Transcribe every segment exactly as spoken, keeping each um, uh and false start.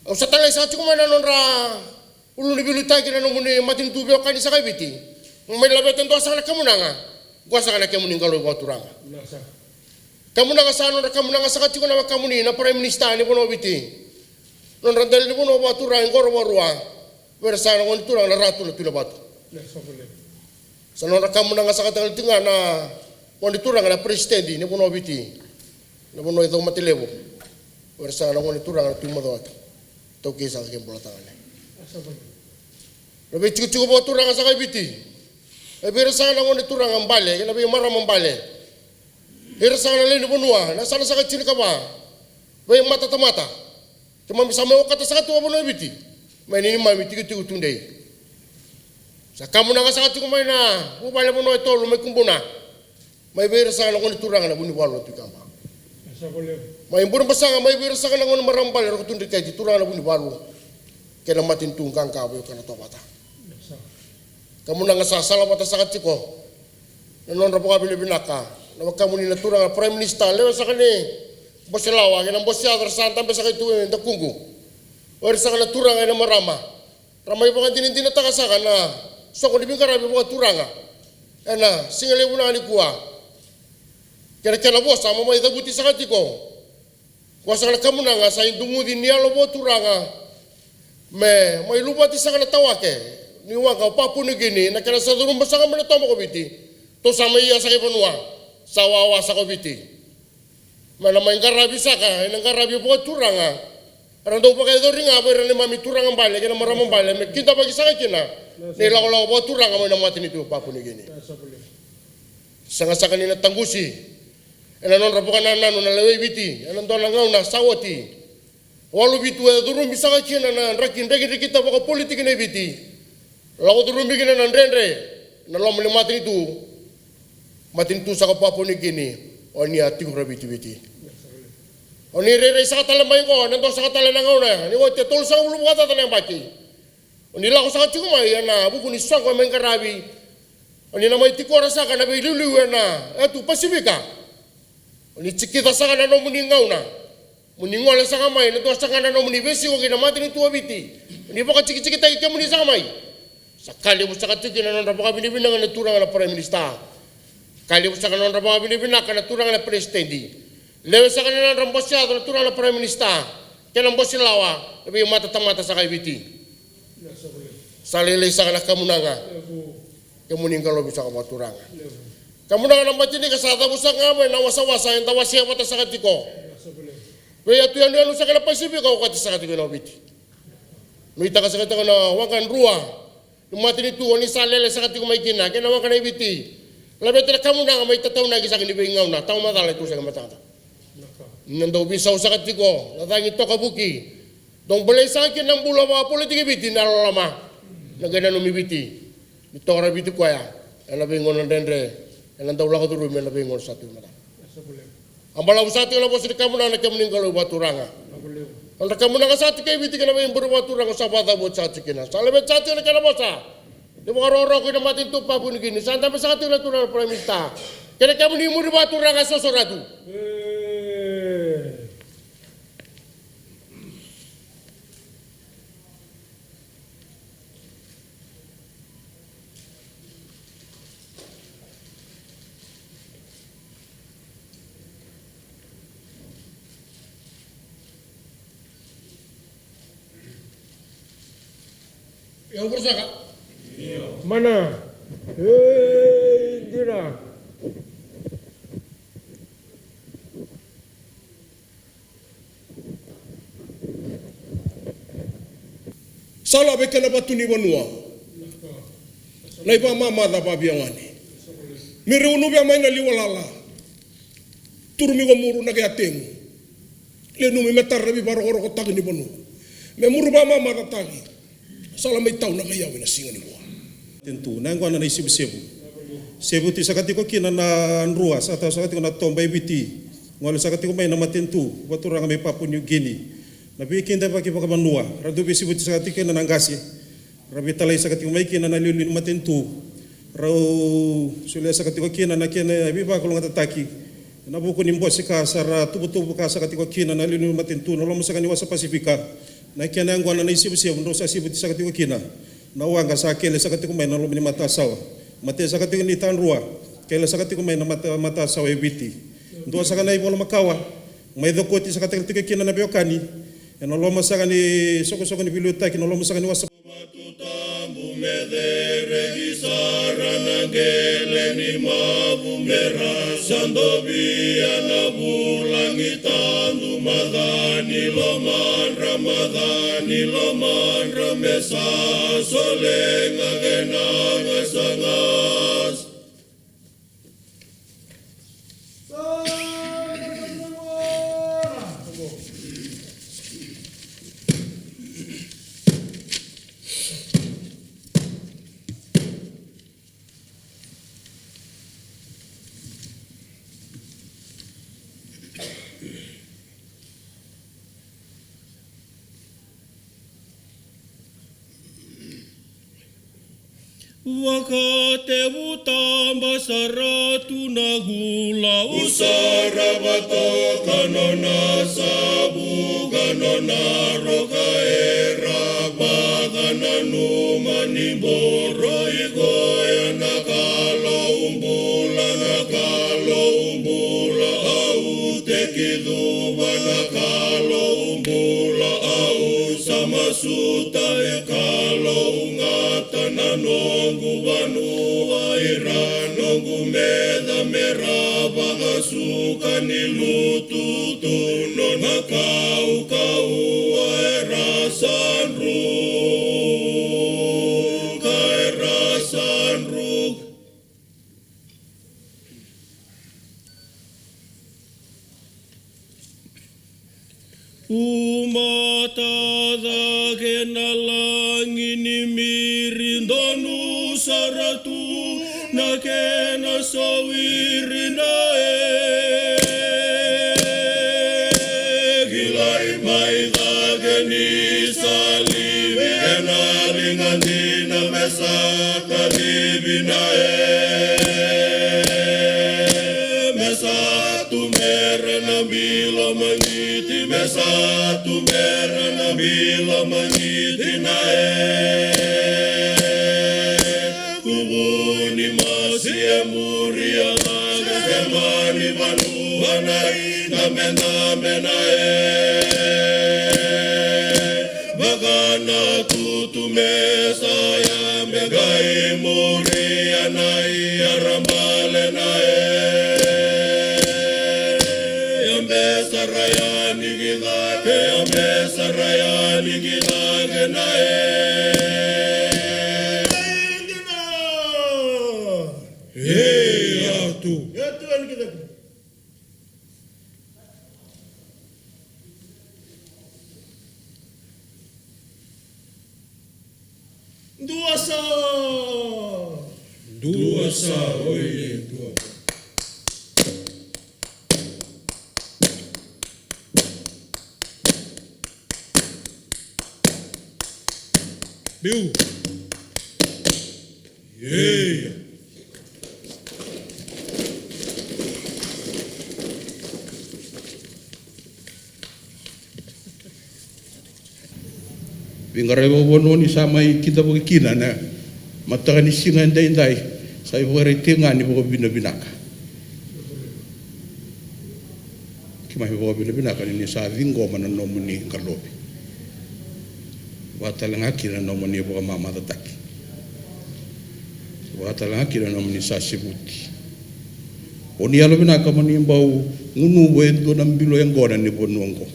Au sa talai saka tiko mai na nodra ulu ni veiliutaki na nomuni matanitu veiwekani saka i Viti. Mai laveta e dua saka na kamunaga. Qo saka na kemuni qalovi vakaturaga. Kamunaga sa nodra kamunaga saka tiko na wekamuni na Prime Minister ni vanua o Viti. Nodra dela ni vanua vakaturaga i qoro vakarua. Vei ira saka na gone turaga na Ratu na Tuilevatu. Sa nodra kamunaga saka tale tiko ga na gone turaga na Peresitedi ni vanua o Viti. Na vanua i Caumatelevu. Vei ira saka na gone turaga na Tui Macuata. Taukei saka ke bula tagane. Na veitikotiko vakaturaga saka i Viti. E vei ira saka na gone turaga bale, kei na veimarama bale. Ira saka na lewe ni vanua, na yasana saka tinikava. Veimatatamata. Keimami sa mai okata saka tu a vanua e Viti. Mai neimami tikotiko tudei. Sa kamunaga saka tiko mai na vuvale vanua e tolu mai Kubuna. Mai vei ira saka na gone turaga na Vunivalu na Tui Kaba. Mai Burebasaga mai vei ira saka na gone marama bale Roko Tudriketi turaga na Vunivalu. Kei na matanitu qaqa vei Okanatovata. Kamunaga sa salavata saka tiko na nodra vakavinavinaka na wekamuni na turaga na Prime Minister, lewe saka ni Bose Lawa kei na Bose Yaco ra sa dabe saka tu e dakuqu. O ira saka na turaga ena marama ra mai vakadinadinataka saka na soko ni veiqaravi vakaturaga ena siga levu vinaka nikua. Kei na kena vosa mo mai cavuti saka tiko. Qo saka na kamunaga sa iduguci ni yalo vakaturaga me mai luvati saka na tawake ni waqa o Papua Niukini, na kena sa curuma saka mai na toba ko Viti. Tou sa mai ia saka i vanua sa wawa saka o Viti. Me na mai qaravi saka ena qaravi vakaturaga. Era dau vakayacori ga vei ira na neimami turaga bale kei na marama bale me kidavaki saka kina na ilakolako vakaturaga mai na matanitu o Papua Niukini. Sega saka ni na taqusi ena nodra vakanananu na lewe i Viti ena dua na gauna sa oti. Walu vitu e curumi saka kina na draki drekidrekita vakapolitiki nei Viti. Lako curumi kina na dredre na loma ni matanitu. Matanitu saka Papua Niukini. O ni a tiko ra vitiviti. O ni rairai saka tale mai qo ena dua saka tale na gauna ni oti e tolu sagavulu vakacaca na yabaki. O ni lako saka tiko mai ena vuku ni soqo mai qaravi. O ni na mai tikora saka na veiliuliu ena yatu Pasifika. O ni tikica saka na nomuni gauna mo ni gole saka mai na dua saka na nomuni veisiko ki na matanitu o Viti. O ni vakatikitikitaki kemuni saka mai. Sa ka levu saka tiko kina na nodra vakavinavinaka na turaga na Prime Minister. Ka levu saka na nodra vakavinavinaka na turaga na Peresitedi. Lewe saka na nodra Bose Yaco na turaga na Prime Minister kei na Bose Lawa na veimatatamata saka i Viti. Sa lailai saka na kamunaga. Kemuni qalovi saka vakaturaga. Kamunaga na matinika sa cavu saka ga mai na wasawasa eda wasea vata saka tiko. Vei yatu yanuyanu saka na Pasifika okati saka tiko ena o Viti. Nuitaka saka tiko na waqa drua ni matanitu o ni sa lele saka tiko mai kina kei na waqa na i Viti. Laveta na kamunaga mai tataunaki saka ni veigauna taumacala e tu saka e mataqu. Na dau veisau saka tiko na cagi toka vuki. Dau balei saka kina na bula vakapolitiki Viti na loloma. Na qai nanumi Viti ni tokara Viti koya ena veigauna dredre ena dau lako curumi ena veigauna sa tu e matana. A balavu saka tiko na vosa ni kamunaga na kemuni qalovi vakaturaga. Nodra kamunaga saka tiko e Viti kei na veiburi vakaturaga sa vakacavuti saka tiko kina. Sa laveti saka tiko na kena vosa ni vakarokoroko i na matanitu Papua Niukini. Sa dabe saka tiko na turaga na Prime Minister kei na kemuni muri vakaturaga Sosoratu. Io, vurusaka. Mana. Ei, dina. Sa lave kena vatu ni vanua na ivamamaca vavia gone. Me rau nuvea mai na liwa lala. Turumi ko muru na kea tegu. Le numi me tara na vivarokorokotaki ni vanua. Me muru vamamacataki. Sala mai tau na qai yavu ena siga ni vua. Tenitu na yaqona na isevusevu. Sevuti saka tiko kina na drua sa tau saka tiko na toba e Viti. Gole saka tiko mai na matenitu vakaturaga mai Papua Niukini. Na veikidavaki vakavanua ra dau veisevuti saka tiko kina na qase. Ra veitalai saka tiko mai kina na liuliu ni matenitu. Rau solia saka tiko kina na kena veivakalougatataki ena vuku ni bose ka sa ra tuvatuva ka saka tiko kina na liuliu ni matenitu na loma saka ni wasa Pasifika. Na kena yaqona na isevusevu drau sa sevuti saka tiko kina na waqa sa kele saka tiko mai na loma ni matasawa. Mate saka tiko ni Tadrua, kele saka tiko mai na mata, matasawa e Viti. Dua saka na ivola makawa mai cokoti saka tiko kina na veiwekani ena loma saka ni sokosoko ni veiliutaki, na loma saka ni wasa. Tabu me cereki sara na qele ni mavu me ra sa dovia na vulagi tadu, macani lomadra, macani lomadra me sa solega kena gasagasa. Vakatevu taba sara tu na gula, u sara vatoka nona savu ka nona roka, era vaka nanuma ni boro i koya na Kalou bula, na Kalou bula, au te kicuva na Kalou bula, au sa masuta e kalougata na noqu vanua, ira noqu meca me ra vakasuka ni lutu tu nona kaukauwa, era sa druka, era sa druka. U mata cake na lagi ni miri, donu sara tu na kena sawiri na e. Kilai mai cake ni sa livi ena liga dina me sa talivi na e. Me sa tubera na bilo magiti, me sa tubera na bilo magiti na e. Kuvu ni masi e muria na se mani vanua na ina me na me na e. Vaka na tutu me sa ya me qai muria na i arabale na e. Ya me sa ra ya ni ki cake, ya me sa ra ya ni ki cake na e. Ei, atu. Atu, ya ni ki cake. Dua sa. Dua sa, oye, dua. Biu. Ei. Veiqaravi vakavanua ni sa mai kidavaki kina na mataka ni siga edaidai, sa ivakaraitaki ga ni vakavinavinaka. Keimami vakavinavinaka ni ni sa ciqoma na nomuni qalovi. Vakatalega kina na nomuni vakamamacataki. Vakatalega kina na nomuni sa sivuti. O ni yalovinaka mo ni bau gunuva e dua na bilo yaqona ni vanua oqo.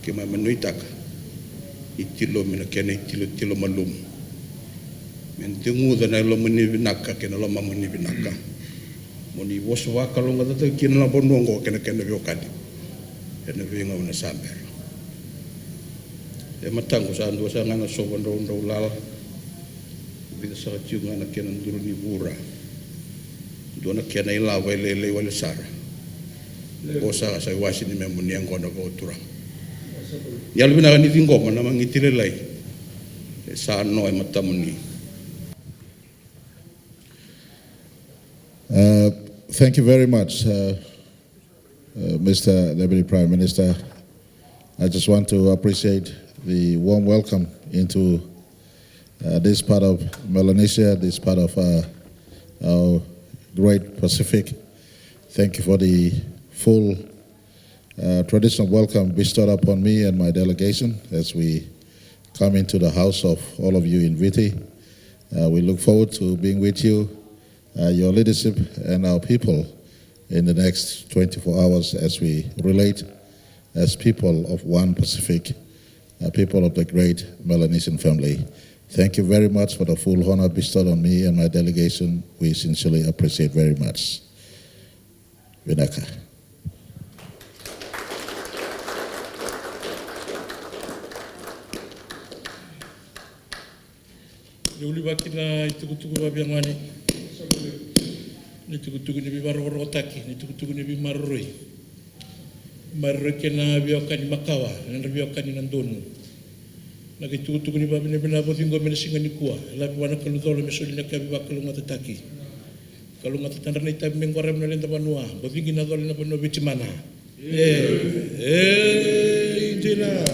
Keimami nuitaka ni tilomi na kena itilotilo malumu. Me deguca na yalomuni vinaka kei na lomamuni vinaka. Mo ni vosa vakalougatataki kina na vanua oqo kei na kena veiwekani ena veigauna sa bera. E mataqu, sa dua saka ga na sovo draudrau lala. Vica saka tiko ga na kena duru ni vura. Dua na kena ilavo e lailai wale sara. O saka sa iwase ni memu ni yaqona vakaturaga. Ni yalovinaka ni ciqoma na magiti lailai e sa no e matamuni. Uh, thank you very much, uh, uh, Mister Deputy Prime Minister. I just want to appreciate The warm welcome into uh, this part of Melanesia, this part of uh, our great Pacific. Thank you for the full uh, traditional welcome bestowed upon me and my delegation as we come into the house of all of you in Viti. Uh, we look forward to being with you, uh, your leadership, and our people in the next twenty-four hours as we relate as people of one Pacific, uh, people of the great Melanesian family. Thank you very much for the full honor bestowed on me and my delegation. We sincerely appreciate very much. Vinaka. Ni ulivaki na itukutuku vavia gone, ni tukutuku ni veivakarokorokotaki, ni tukutuku ni veimaroroi. Maroroi kei na veiwekani makawa, na nodra veiwekani na donu. Na kei tukutuku ni vavinavina vociqo me na siga ni kua, e lavi vua na kalu cola me soli na kei veivakalougatataki. Kalougata tadra na itavi me qaravi na leda vanua, bocigi na cole na vanua Viti mana. E, e, dina.